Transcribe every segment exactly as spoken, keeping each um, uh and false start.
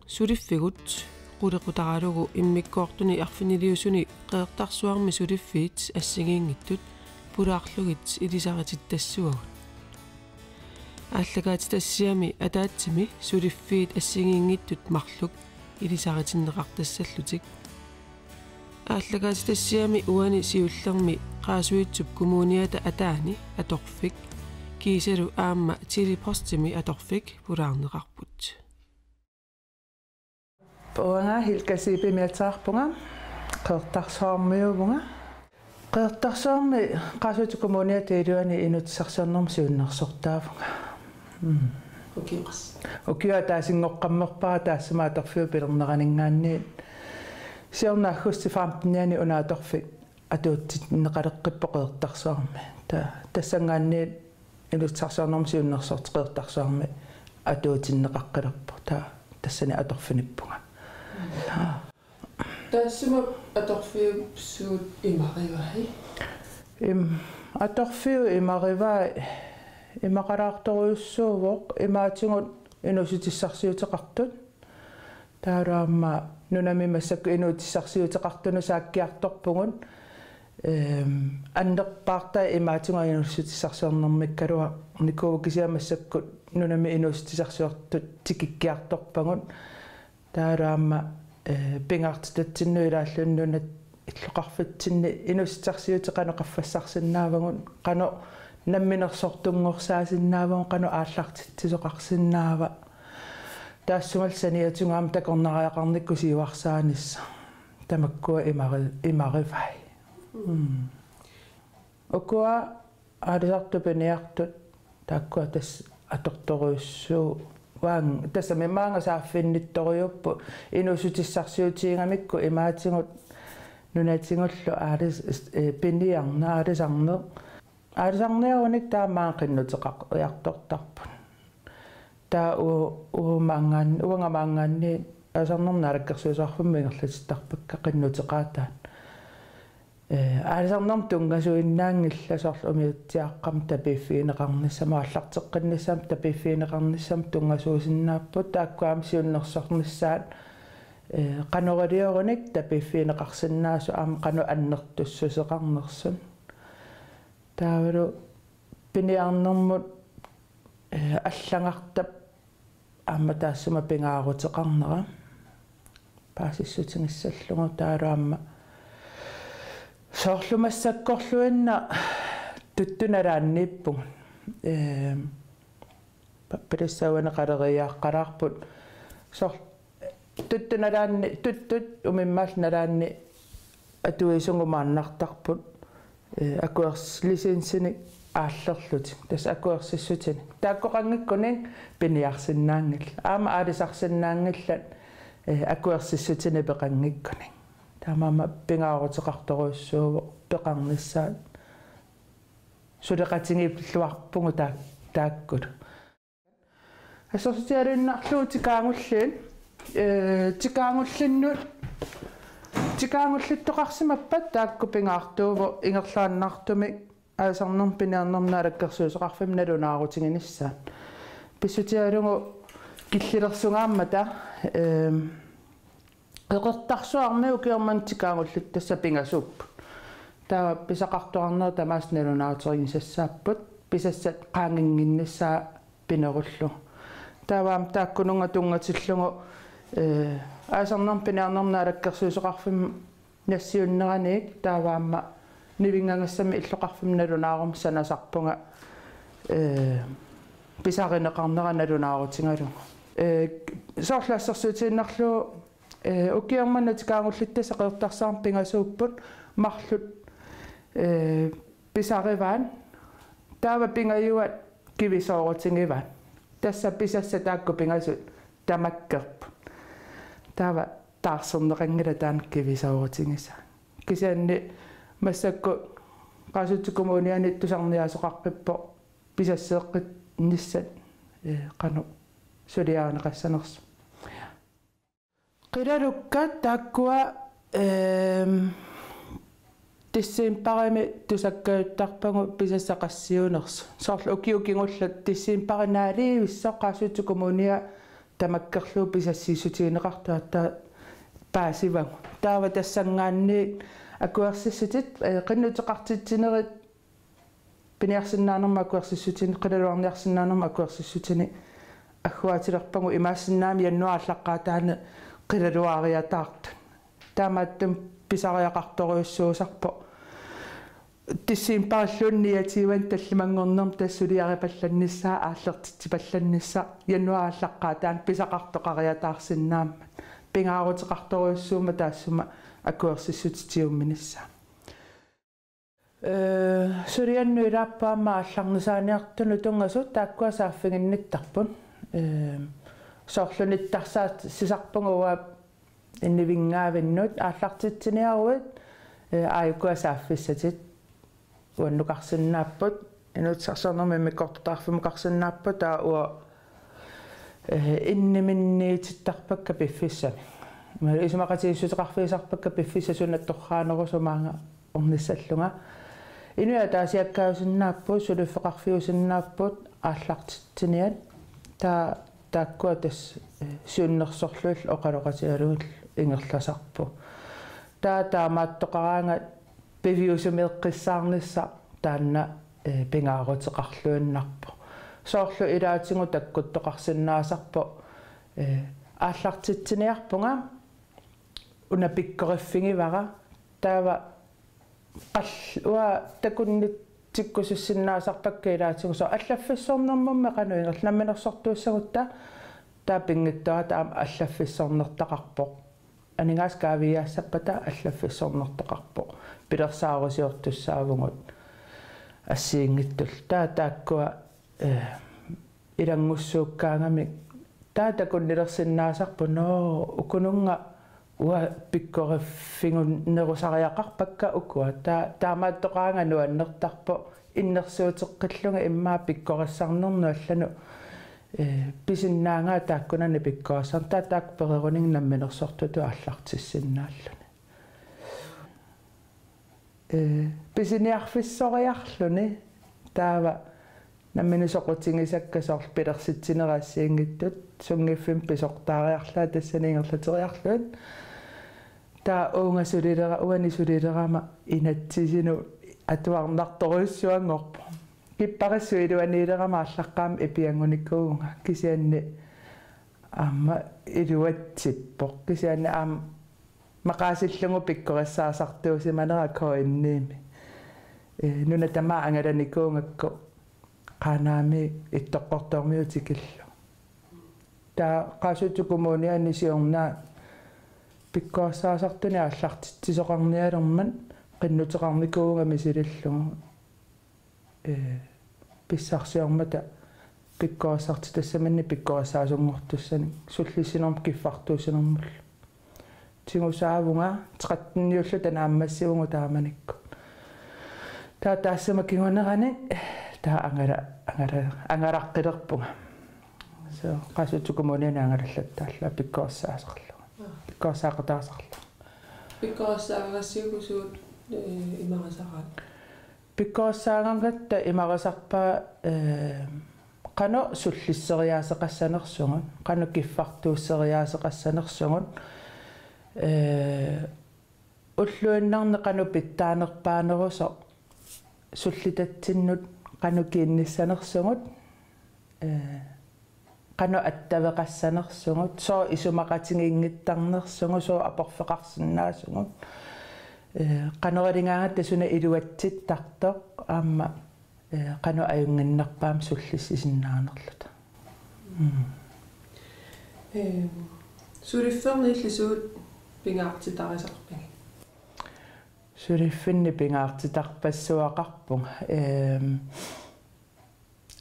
Suliffigut qulequtaralugu immikkoortuni arfiniliusuni Qeqertarsuarmi suliffiit assigiinngitsut pulaarlugit ilisaritittassavagut. Aallakaatitassiami ataatsimi suliffiit assigiinngitsut marluk ilisaritinneqartassallutik. Aallakaatitassiami uani siullermi Qaasuitsup Kommuniata ataani atorfik kiisalu aamma Tele-Postimi atorfik pulaarneqarput. Uanga Hilka Zeebimik ateqarpunga, Qeqertarsuarmiuuvunga. Qeqertarsuarmi Qaasuitsup Kommuniata iluani inuutissarsiornermut siunnersortaavunga. Mm. Ukioqas. Ukioq ataasinngoqqammerpara taassuma atorfiup pilerneraninngaanniit. Siorna aggustip femtenianni una atorfik atuutsinneqaleqqippoq Qeqertarsuarmi. Ta-, tassanngaanniit inuutissarsiornermut siunnersortitut Qeqertarsuarmi atuutsinneqaqqilerpoq. Ta-, tassani atorfinippunga. Taassuma atorfiup suut imarivai? Im, atorfiup imarivai, imaqalaartorujussuuvoq imaatigut inuussutissarsiuteqartut. Taavalu aamma nunami massakkut inuutissarsiuteqartunut saakkiartorpugut. Ehm, annerpaartai imaatigut inuussutissarsiornermikkaluarnikuuvoq kisianni massakkut nunami inuussutissarsiortut tikikkiartorpagut. Taavalu aamma, eh, pingaartitatsinnut ilaalluni nunat illoqarfitsinni inuussutissarsiutit qanoq qaffassarsinnaavagut, qanoq namminersortunngorsaasinnaavagut, qanoq aallartitsisoqarsinnaava. Taassumalu saniatigut aamma takornariaqarnikkut siuarsaanissaq. Tamakkua imari-, imarivai. Mm. Ukua aalisartut piniartut taakkua tassa atortorujussuuaannga, tassami maanga saaffiginnittorujuupput inuussutissarsiutigigamikku imaatigut nunatigullu aalis-, eh, piniarneq, aalisarneq. Aalisarniarunik taava maanga qinnuteqariartortarput. Taava u-, uanga maanngaanniit, uanga maanngaanniit aalisarnermut naalakkersuisoqarfimmut ingerlatittarpakka qinnuteqaataat. Eh, aalisarnermut tunngasuinnaanngillat, soorlu umiatsiaaqqamut tapiiffigineqarnissamut, aallarteqqinnissamut tapiiffigineqarnissamut tunngasuusinnaapput, taakkua aamma siunnersornissaat, eh, qanoq iliorlutik tapiiffigineqarsinnaasut aamma qanoq annertussuseqarnersut. Taavalu piniarnermut, eh, allagartap aamma taassuma pingaaruteqarnera paasissutigissallugu, taavalu aamma soorlu massakkorluinnaq tuttut nalaanniippugut. Ehm, pappilassaat uani qaleriiaaqqalaarput. Soorlu tuttut nalaanni, tuttut umimmaallu nalaanni atuisugut maannartarput, eh, akuers-, licensinik aallerlutik. Tassa akuersissutinik. Taakkoqanngikkunik piniarsinnaanngillat. Aamma aalisarsinnaanngillat, eh, akuersissutinik peqanngikkunik. Taamaammat pingaaruteqartorujussuuvoq peqarnissaat. Suleqatigiilluarpugut taa-, taakkulu. Assersuutigaluinnarlugu tikaagulliit, eh, tikaagullinnut, tikaagullittoqarsimappat taakku pingaartuuvoq ingerlaannartumik aalisarnermut piniarnermut naalakkersuisoqarfimmut nalunaarutiginissaat. Pissutigalugu killilersugaammata, eh, Qeqertarsuarmi ukioq manna tikaagullittut tassa pingasuupput. Taava pisaqartoqarnerat tamaasa nalunaaruterisassaapput. Pisassat qaanginnginnissaat pinerullugu. Taava aamma taakkununnga tunngatillugu, eh, aalisarnermut piniarnermut naalakkersuisoqarfimmut nassiunneraniit taava aamma nivinngagassamik illoqarfimmut nalunaaruma sanasarpunga, eh, pisarineqarnera nalunaarutigalugu. Eh, soorlu assersuutigiinnarlugu, eh, ukioq manna tikaagullittut tassa Qeqertarsuarmi pingasuupput marluk, eh, pisarivaat. Taava pingajuat kivisoorutigivaat. Tassa pisassat taakku pingasut tamakkerput. Taava taarserneqanngilaq taanna kivisoorutigisaa. Kisianni massakkut Qaasuitsup Kommuniani tusarniaasoqaqqippoq pisasseeqqinnissat, eh, qanoq suliarineqassanersut. Qilalukkat taakkua, ehm, decembarimi tusakkajuttarpagut pisassat qassiunersut. Soorlu ukiut kingulliit decembari naalivissoq Qaasuitsup Kommunia tamakkerlugu pisassiissutigineqartut aatsaat paasivagut. Taava tassanngaanniit akuersissutit, eh, qinnuteqartitsinerit piniarsinnaanermut akuersissutini, qilalugarniarsinnaanermut akuersissutini agguaatilerpagut, imaassinnaavoq januaarip aallaqqaataani qilalugaariataartut. Taamaattumik pisariaqartorujussuusarpoq. Decembarilluunniit niogtyvenik tallimanngornermi tassa suliaripallannissaa, aallertitsipallannissaq, januaarip aallaqqaataani pisaqartoqariataarsinnaammat. Pingaaruteqartorujussuummat taassuma akuersissutit tiguminissaq. Ee, suliannut ilaapput aamma aallarnisaaniartunut tunngasut, taakkua saaffiginnittarput. Ee, soorlu nittarsaassisarpugut uanga innivinngavinnut, aallartitsiniaruit, ee, aajukua saaffissatit uannukarsinnaapput, inuussutissarsiornermut immikkoortortaqarfimmukarsinnaapput, taava uanga, ee, inniminniitittarpakka piffissamik. Imaluunniit isumaqatigiissuteqarfigisarpakka piffissaq suna torraanerusumik maanga ornissallunga. Inuit ataasiakkaajusinnaapput, suliffeqarfiusinnaapput, aallartitsiniat. Taava taakkua tassa, ee, siunnersorlugillu oqaloqatigalugillu ingerlasarput. Taava taamaattoqaraangat piviusumeeqqissaarnissaq taanna, ee, pingaaruteqarluinnarpoq. Soorlu ilaatigut takkuttoqarsinnaasarpoq, ee, aallartitsiniarpunga, una pikkoriffigivara, taava qall-, uanga takunnitikkusussinnaasarpakka ilaatigut soorlu allaffissornermummi qanoq ingerl-, namminersortuussagutta, taava pinngitsoorata aamma allaffissornertaqarpoq. Aningaasat kaaviiaassappata allaffissornertaqarpoq. Pilersaarusiortussaavugut assigiinngitsullu. Taava taakkua, ee, ilanngussuukkaangamik taava takunnilersinnaasarpoq, nå, ukununnga uanga pikkoriffiginerusariaqarpakka ukua. Taava taamaattoqaraangat nuannertarpoq, innersuuteqqillunga immaqa pikkorissarnernut allanut, ee, pisinnaagaat taakkunani pikkorissarneq. Taava taakku pererunigit namminersortutut aallartissinnaalluni. Ee, pisiniarfissoriarluni, taava nammineq soqutigisakka soorlu pilersitsinerit assigiinngitsut, sunngiffimmik pisortaariarlugit tassani ingerlateriarlugit. Taava uunga sulilera-, uani sulilerama inatsisinut atuarnartorujussuanngorpoq. Kipparissut iluaniilerama aallaqqaammut ipianngunikuuvunga, kisianni aamma iluatsippoq, kisianni aamma maqaasillugu pikkorissaasartuusimanera K N-imi. Ee, nuna tamaat angalanikuugakku Qaanaami Ittoqqortoormiut tikillugu. Taava Qaasuitsup Kommuniani siorna pikkorissaasartunik aallartitsisoqarnialermat qinnuteqarnikuuvunga misilillugu. Ee, pissarsiormata pikkorissartitassaminnik pikkorissaasunngortussanik sullissinermut kiffartuussinermullu. Tigusaavunga tretteniulluta naammassivugut taamanikkut. Taava taassuma kinguneranik taava angala-, angala-, angalaqqilerpunga. Soorlu Qaasuitsup Kommuniani angalallattaarlunga pikkorissaasarlunga. Pikkorissaaqataasarlunga. Pikkorissaagassigit suut, ee, imarisaraat? Pikkorissaagarnatta imarisarpaa, ee, qanoq sullisseriaaseqassanersugut, qanoq kiffartuusseriaaseqassanersugut, ee, ulluinnarni qanoq pitsaanerpaanerusoq, sullitatsinnut qanoq kiinnissanersugut, ee, qanoq attaveqassanersugut, sooq isumaqatigiinngittarnersugut, sooq aporfeqarsinnaasugut, ee, qanoq iligaangatta suna iluatsittartoq, aamma, ee, qanoq ajunnginnerpaamik sullissisinnaanerluta. Mm. Ehm, suliffinni illit suut pingaartitarisarpigit? Suliffinni pingaartitarpassuaqarpunga. Ehm,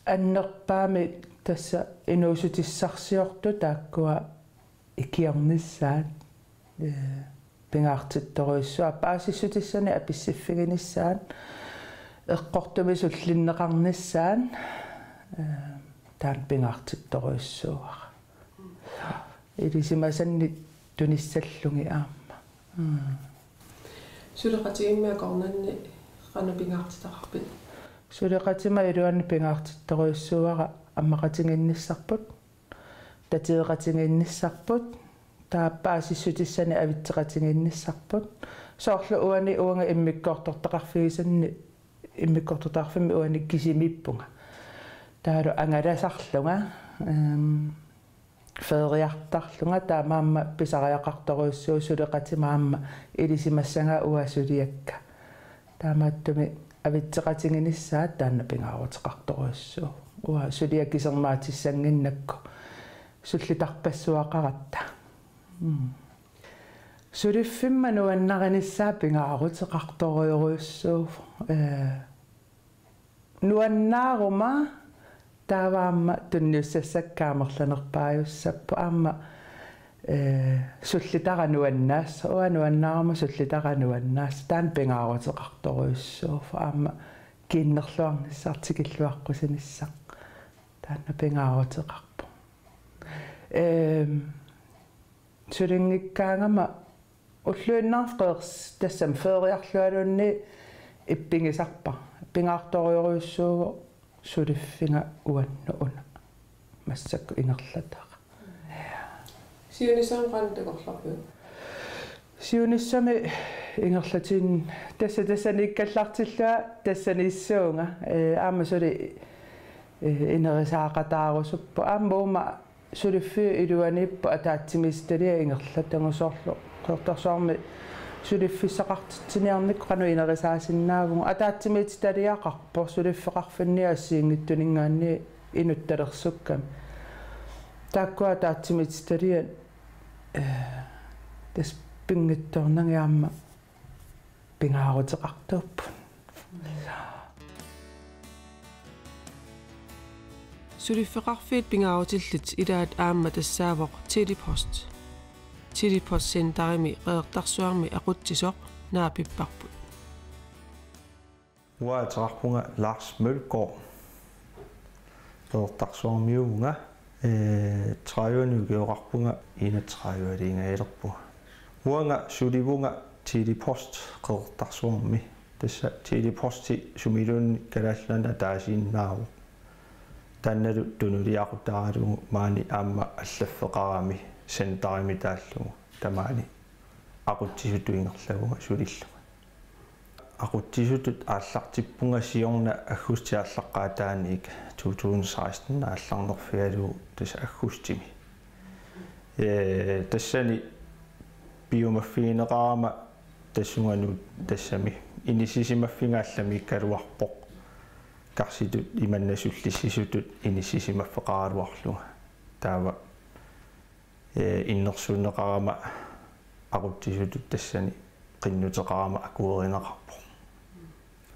annerpaamik tassa inuussutissarsiortut taakkua ikiornissaat, ee, pingaartittorujussuupput, paasissutissanik apissiffiginissaat, eqqortumik sullinneqarnissaat, ee, taanna pingaartittorujussuuara. Ilisimasannik tunissallugit aamma. Mm. Suleqatigimmi akornanni qanoq pingaartitaqarpit? Suleqatima iluani pingaartittorujussuuara ammaqatigiinnissarput. tateeqatigiinnissarput, taava paasissutissanik avitseqatigiinnissarput. Soorlu uani uanga immikkoortortaqarfigisanni, immikkoortortaqarfimmi uani kisimiippunga. Taavalu angalasarlunga, ehm, feeriartarlunga, taamaammat pisariaqartorujussuuvoq suleqatima aamma ilisimassagaa uanga suliakka. Taamaattumik avitseqatiginissaat taanna pingaaruteqartorujussuuvoq. Uanga suliaq kisermaatissannginnakku sullitarpassuaqaratta. Mm. Suliffimma nuannarinissaa pingaaruteqartorujorujussuuvoq. Ee, nuannaaruma taava aamma tunniussassakka amerlanerpaajussapput aamma, ee, sullitara nuannaassaaq, uanga nuannaaruma sullitara nuannaassaaq, taanna pingaaruteqartorujussuuvoq aamma kiinnerluarnissaq tikilluaqqusinissaq. Taanna pingaaruteqarpoq. Ehm, sulinngikkaangama ulluinnarni feers-, tassami feeriarlualuunniit ippigisarpara. Pingaartorujorujussuuvoq suliffiga uannut una. Massakkut ingerlatara. Siunissami qanoq takorloorpiuk? Siunissami ingerlatin-, tassa tassaniikkallartillunga tassaniissuunga. Ee, aamma suli, ee, inerisaaqataarusuppunga. Aamma uuma suliffiup iluaniippoq ataatsimiititaliaq ingerlatagut, soorlu Qeqertarsuarmi suliffissaqartitsiniarnikkut qanoq inerisaasinnaavugut. Ataatsimiititaliaqarpoq suliffeqarfinni assigiinngitsuninngaanniit inuttalersukkami. Taakkua ataatsimiititaliat, ee, tassa pinngitsoornagit aamma pingaaruteqartuupput. Suliffeqarfiit pingaarutillit ilaat aamma tassaavoq Tele-Post. Tele-Post Centerimi Qeqertarsuarmi aqutsisoq naapipparput. Uanga ateqarpunga Lars Mølgaard. Qeqertarsuarmiuuvunga, ee, tredive ukioqarpunga, enogtredive-liingajalerpunga. Uanga sulivunga Tele-Post Qeqertarsuarmi. Tassa Tele-Posti sumiluunniit Kalaallit Nunaanni ataasiinnaavoq. Taannalu tunuliaqutaaralugu maani aamma allaffeqarami centerimi taallugu tamaani aqutsisutut ingerlavunga sulillunga. Aqutsisutut aallartippunga siorna aggustip aallaqqaataaniit to tusind seksten aallarnerfigalugu tassa aggustimi. Ee, tassani piumaffigineqarama tassunga nu-, tassami inissisimaffiga allamiikkaluarpoq. Karsitut imannak sullissisutut inissisimaffeqaraluarlunga. Taava, ee, innersuunneqarama aqutsisutut tassani qinnuteqarama akuerineqarpoq.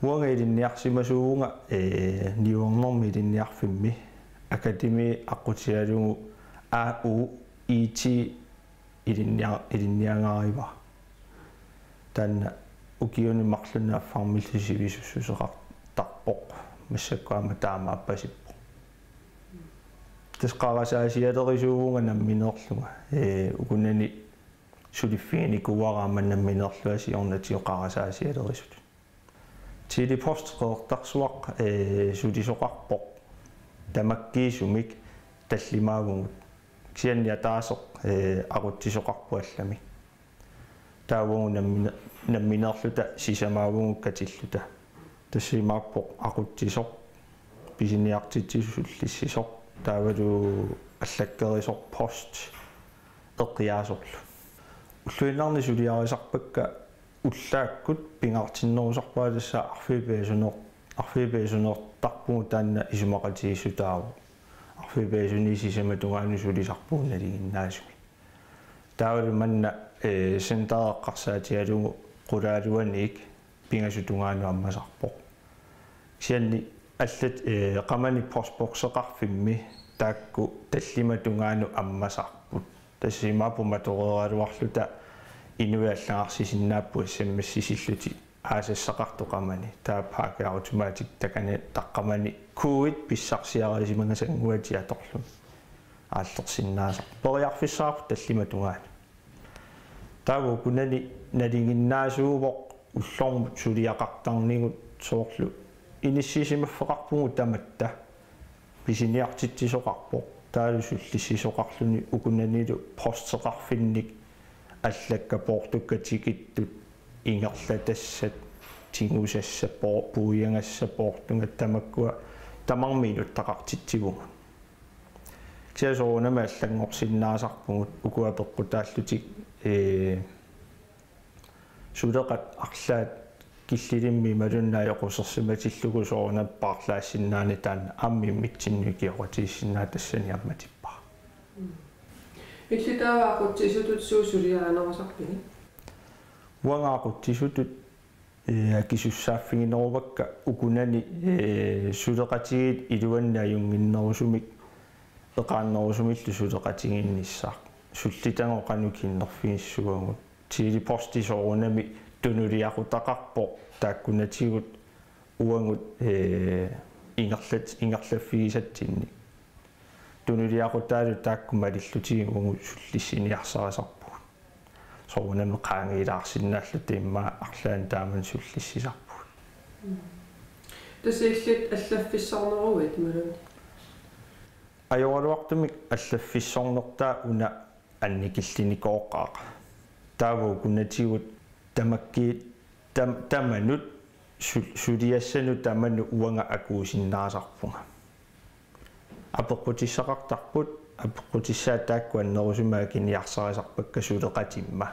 Uanga ilinniarsimasuuvunga, ee, niuernermi ilinniarfimmi akademi aqqutigalugu A U I T ilinnia-, ilinniagarivara. Taanna ukiuni marlunni affarmillu sivisussuseqartarpoq, massakkut aamma taamaappasippoq. Tassa qarasaasialerisuvunga nammineerlunga. Ee, ukunani suliffiginikuuara aamma nammineerlunga siornatigut qarasaasialerisutut. Tele-Post Qeqertarsuaq, ee, sulisoqarpoq tamakkiisumik tallimaavugut. Kisianni ataaseq, ee, aqutsisoqarpoq allamik. Taava uagut nammine-, nammineerluta sisamaavugut katilluta. Tassa imaappoq aqutsisoq, pisiniartitsisut sullissisoq, taavalu allakkerisoq post eqiaasorlu. Ulluinnarni suliarisarpakka ullaakkut pingaartinnerusarpara tassa arfineq-pingasuneer-, arfineq-pingasuneertarpugut taanna isumaqatigiissutaavoq. Arfineq-pingasuni sisamat tungaanut sulisarpugut nalinginnaasumik. Taavalu manna, ee, centeri eqqarsaatigalugu qulaaluaniit pingasut tungaanut ammasarpoq. Kisianni allat, ee, qamani postbokseqarfimmi taakku tallimat tungaanut ammasarput. Tassa imaappoq matoreeraluarluta inuit allagarsisinnaavagut S M S-isillutik aasassaqartut qamani. Taava pakkeautomatik takani taqqamani kuuit pissarsiarisimagasannguatik atorlugit aallersinnaasarput. Periarfissaqarpugut tallimat tungaanut. Taava ukunani nalinginnaasuuvoq ullormut suliaqartarnigut soorlu inissisimaffeqarpugut tamatta pisiniartitsisoqarpoq. Taavalu sullissisoqarluni ukunanilu posteqarfinnik allakkat poortukkat tikittut ingerlatassat, tigusassat, poo-, puigagassat, poortugat tamakkua tamarmik inuttaqartitsivugut. Kisianni soorunami allanngorsinnaasarpugut ukua peqqutaallutik, ee, suleqat arlaat killilimmik imaluunniit ajoqusersimatillugu soorunami paarlaassinnaanani taanna aamma immitsinnut ikioqatigiissinnaavoq tassani ammatippara. Illit taava aqutsisutut suut suliarinerusarpigit? Uanga aqutsisutut, ee, akisussaaffigineruakka ukunani, ee, suleqatigiit iluanni ajunnginnerusumik eqaannerusumillu suleqatigiinnissaat. Sullitagut qanoq kinnerfigissuagut. Tele-Posti soorunami tunuliaqutaqarpoq taakkunatigut uagut, ee, ingerlat-, ingerlaffigisatsinnik. Tunuliaqutaalu taakku malillutigu uagut sullissiniarsarisarpugut. Soorunami qaangiilaarsinnaalluta immaqa arlaannik taamani sullissisarpugut. Tassa illit allaffissorneruit imaluunniit? Ajoraluartumik allaffissornertaa una annikillinikooqaaq. Taava ukunatigut tamakkiit tam-, tamanut su-, suliassanut tamanut uanga akuusinnaasarpunga. Apeqqutissaqartarput, apeqqutissaat taakku annerusumik akiniarsarisarpakka suleqatimma.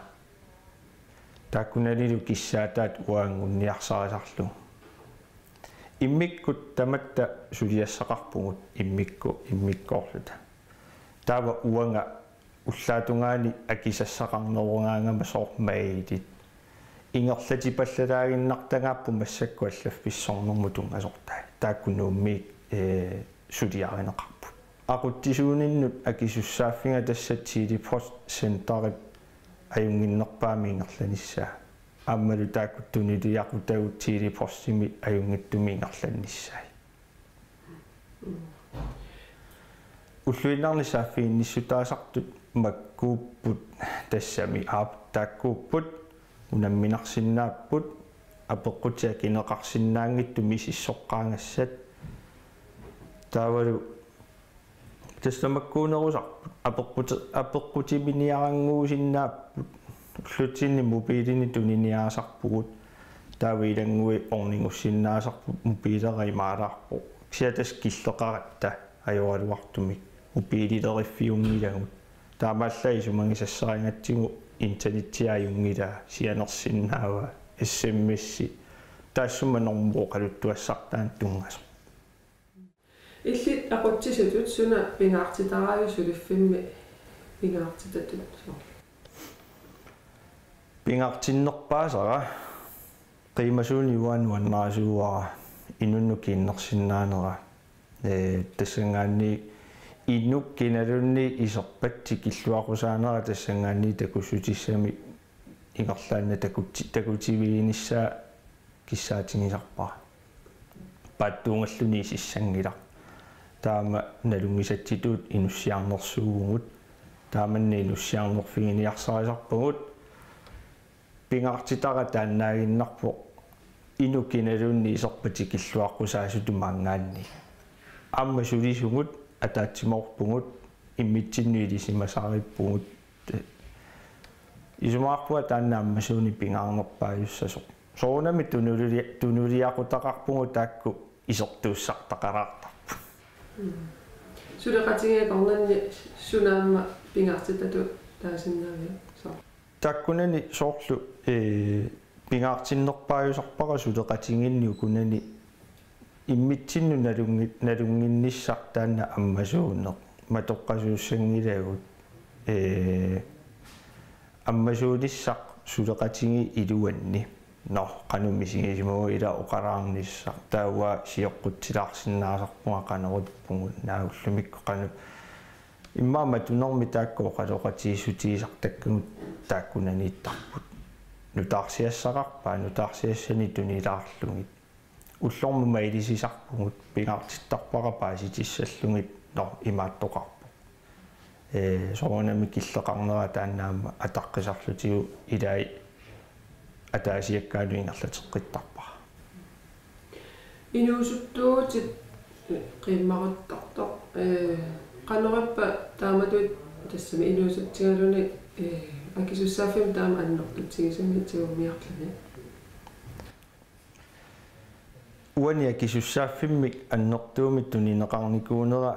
Taakkunanilu kissaataat uanga anguniarsarisarlugu. Immikkut tamatta suliassaqarpugut immikku-, immikkoorluta. Taava uanga ullaatungaani akisassaqarnerugaangama soorlu mailit. Ingerlatipallalaaginnartagaapput massakkut allaffissornermut tunngasortai. Taakku Nuummiit, ee, suliarineqarput. Aqutsisuuninnut akisussaaffiga tassa Tele-Post Centerip ajunnginnerpaamik ingerlanissaa. Aammalu taakku tunuliaqutagut Tele-Postimi ajunngitsumik ingerlannissaat. Ulluinnarni saaffiginnissutaasartut makkuupput tassami aap taakkuupput unamminarsinnaapput apeqqutit akineqarsinnaanngitsut misissoqqaagassat. Taavalu tassa makkuunerusarput apeqquti-, apeqqutiminiarannguusinnaapput. Ullutsinni mobiilinik tuniniaasarpugut. Taava ilanngui ornigussinnaasarput mobiilera imaalaarpoq. Kisianni tassa killeqaratta ajoraluartumik mobiilileriffiunngilagut. Taamaallaat isumagisassarigatsigu internettia ajunngilaa, sianersinnaavaa, S M S-i. Taassuma normu oqaluttuassartaanut tunngasoq. Illit aqutsisutut suna pingaartitaraajuk suliffimmi pingaartitatut? Pingaartinnerpaasara qiimasuunik uanga nuannarisuuara inunnut kiinnersinnaanera. Ee, tassanngaanniit inuk kinaluunniit iserpat tikilluaqqusaanera tassanngaanniit takussutissamik ingerlaannaq takuti-, takutiviginissaa kissaatigisarpara. Paatsuungalluni isissanngilaq. Taama nalunngisatsitut inussiarnersuuvugut. Taamanna inussiarnerfiginiarsarisarpagut. Pingaartitara taannaaginnarpoq inuk kinaluunniit iserpat tikilluaqqusaasutut maanngaanniit. Aamma sulisugut ataatsimoorpugut immitsinnut ilisimasariippugut. Isumaqarpunga taanna ammasuunik pingaarnerpaajussasoq. Soorunami tunuli-, tunuliaqutaqarpugut taakku isertuussartaqalaartarput. Mm. Suleqatigiit akornanni sunaamma pingaartitatut taasinnaaviuk? Soorlu. Taakkunani soorlu, ee, pingaartinnerpaajusarpara suleqatigiinni ukunani immitsinnut nalunngi-, nalunnginnissaq taanna ammasuuneq matoqqasuussanngilagut, ee, ammasuunissaq suleqatigiit iluanni. Nå, qanoq misigisimavunga ila oqalaarnissaq. Taava sioqqutsilaarsinnaasarpunga qanorutuppugut naak ullumikkut qanoq. Immaqa matunermi taakku oqaloqatigiissutigisartakkagut taakkunaniittarput. Nutaarsiassaqarpat, nutaarsiassanik tunilaarlugit. Ullormut mailisisarpugut, pingaartittarpara paasitissallugit, nå, imaattoqarpoq. Ee, soorunami killeqarnera taanna aamma ataqqisarlutigu ilai ataasiakkaanut ingerlateqqittarpara. Inuusuttuutit qiimmaruttartoq, ee, Qanoq ippa taamatut tassami inuusutsigaluni, ee, akisussaaffimmik taama annertutigisumik tigummiarluni? Uani akisussaaffimmik annertuumik tunineqarnikuunera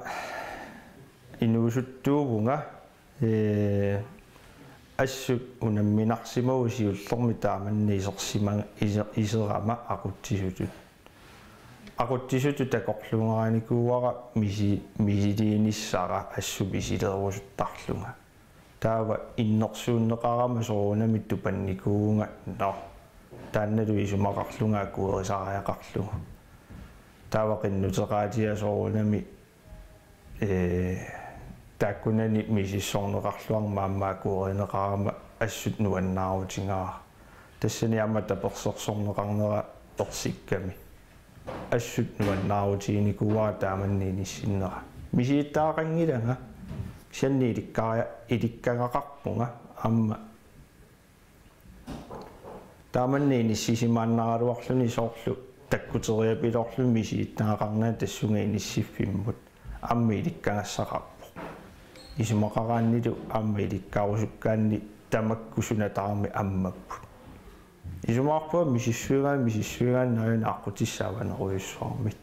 inuusuttuuvunga, ee, assut unamminarsimavoq siullermik taamanna isersima-, ise-, iserama aqutsisutut. Aqutsisutut takorluugarinikuuara misi-, misiliinissara assut misileerusuttarlunga. Taava innersuunneqarama soorunami tupannikuuvunga, nå, taannalu isumaqarlunga akuerisariaqarlugu. Taava qinnuteqaatiga soorunami, ee, taakkunani misissorneqarluarmat aamma akuerineqarama assut nuannaarutigaara. Tassani aamma tapersersorneqarnera ersikkami. Assut nuannaarutiginikuuara taamanna inissinnera. Misigittagaqanngilanga, kisianni ilikkara-, ilikkagaqarpunga aamma taamanna inissisimaannaraluarluni soorlu takkuteriapiloorluni misigittagaqarnani tassunga inissiffimmut aamma ilikkagassaqarpoq. Isumaqaraannilu aamma ilikkarusukkaanni tamakku suna tamarmi ammapput. Isumaqarpunga misissuigaanni, misissuigaanni aajuna aqqutissaa avanerujussuarmit.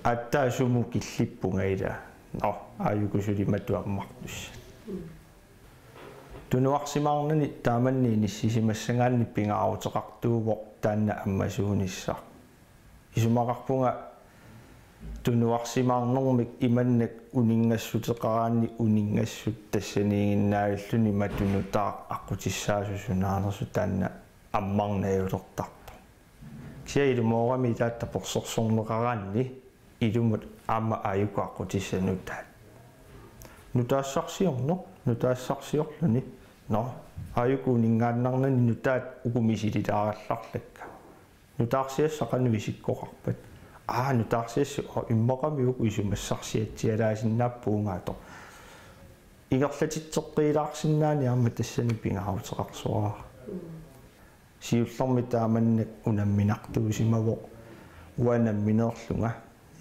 Aatsaat sumut killippunga ilaa. Nå, aajuku suli matut ammartussat. Tunuarsimaarnani taamanna inissisimassagaanni pingaaruteqartuuvoq taanna ammasuunissaq. Isumaqarpunga tunuarsimaarnermik imannak uninngassuteqaraanni uninngassut tassaniiginnavilluni matut nutaaq aqqutissaasoq sunaanersoq taanna ammarneq ajulertartoq. Kisianni ilumoorami ilaa tapersersorneqaraanni ilumut aamma aajuku aqqutissaq nutaat. Nutaassarsiorneq, nutaassarsiorluni. Nå, aajuku uninngaannarnani nutaat uku misililaarallarlakka. Nutaarsiassaq qanoq isikkoqarpat? Aa, nutaarsiassaq, oo, immaqami uku isumassarsiatsialaasinnaappugut, atoq. Ingerlatitseqqiilaarsinnaani aamma tassani pingaaruteqarsoraara. Siullermik taamannak unamminartuusimavoq uanga nammineerlunga,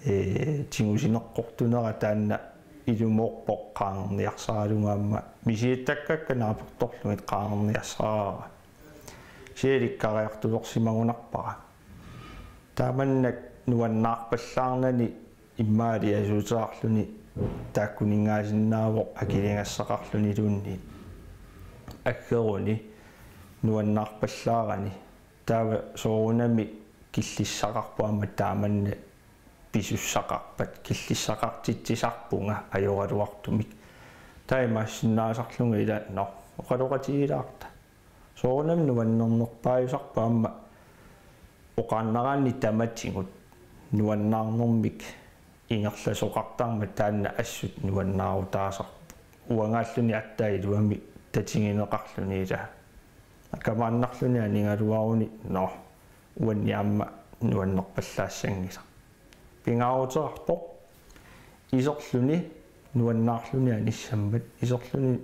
ee, tigusineqqortunera taanna ilumoorpoq qaangerniarsaralugu aamma misigittakkakka naapertorlugit qaangerniarsaraara. Kisianni ilikkariartulersimagunarpara. Taamannak nuannaarpallaarnani immaqa aliasuuteqarluni taakkuninngaasinnaavoq akiligassaqarluniluunniit. Aggeruni nuannaarpallaarani taava soorunami killissaqarpoq aamma taamanna pisussaqarpat killissaqartitsisarpunga ajoraluartumik. Taava imaassinnaasarlunga ilaa, nå, oqaloqatigilaarta. Soorunami nuannernerpaajusarpoq aamma oqaannaraanni tamatigut nuannaarnermik ingerlasoqartarmat taanna assut nuannaarutaasarpoq. Uangaalluni aatsaat iluamik tatigineqarluni ilaa. Kamaannarluni anigaluaruni, nå, uanni aamma nuannerpallaassanngilaq. Pingaaruteqarpoq iserluni nuannaarluni anissammat, iserluni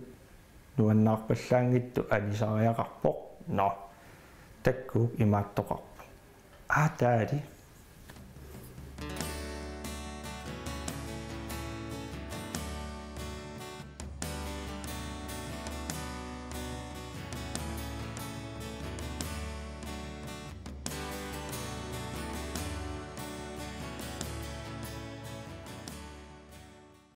nuannaarpallaanngitsoq anisariaqarpoq. Nå, takkuuk imaattoqarpoq. Aa, taali.